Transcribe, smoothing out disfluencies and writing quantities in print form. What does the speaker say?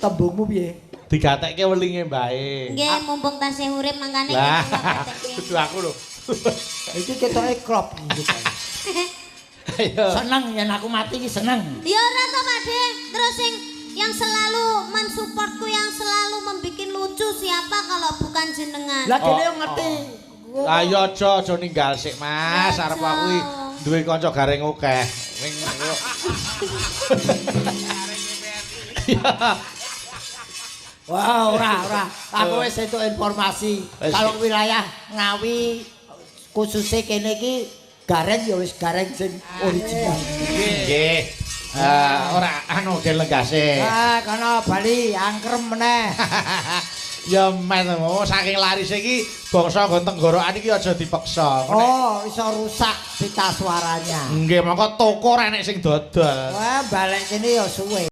Tembungmu piye? Digatekke welinge mbae. Nggih, mumpung tasih urip mangkane Lah, kula gatekke. Kudu aku lho. Iki ketoke klop gitu. Ayo. Seneng yen aku mati iki seneng. Ya ora to, Pak De. Terus sing yang selalu mensupportku, yang selalu membikin lucu siapa kalau bukan jenengan? Lah kene Oh, yo ngerti. Lah ya aja ninggal sik, Mas. Arep aku iki duwe kanca gareng akeh. Ning Wah, ora, ora. Aku wis entuk informasi. Wis. Kalau wilayah Ngawi khususnya kene iki gareng ya wis gareng sing original. Nggih. Eh, ora anu ge lenggase. Ah, kono bali angkrem meneh. Ya men, oh, saking laris iki bangsa nggon tenggorokan iki aja dipeksa. Oh, iso rusak pita suaranya. Nggih, mongko toko ora enek sing dodol. Wah, balik kene ya suwe.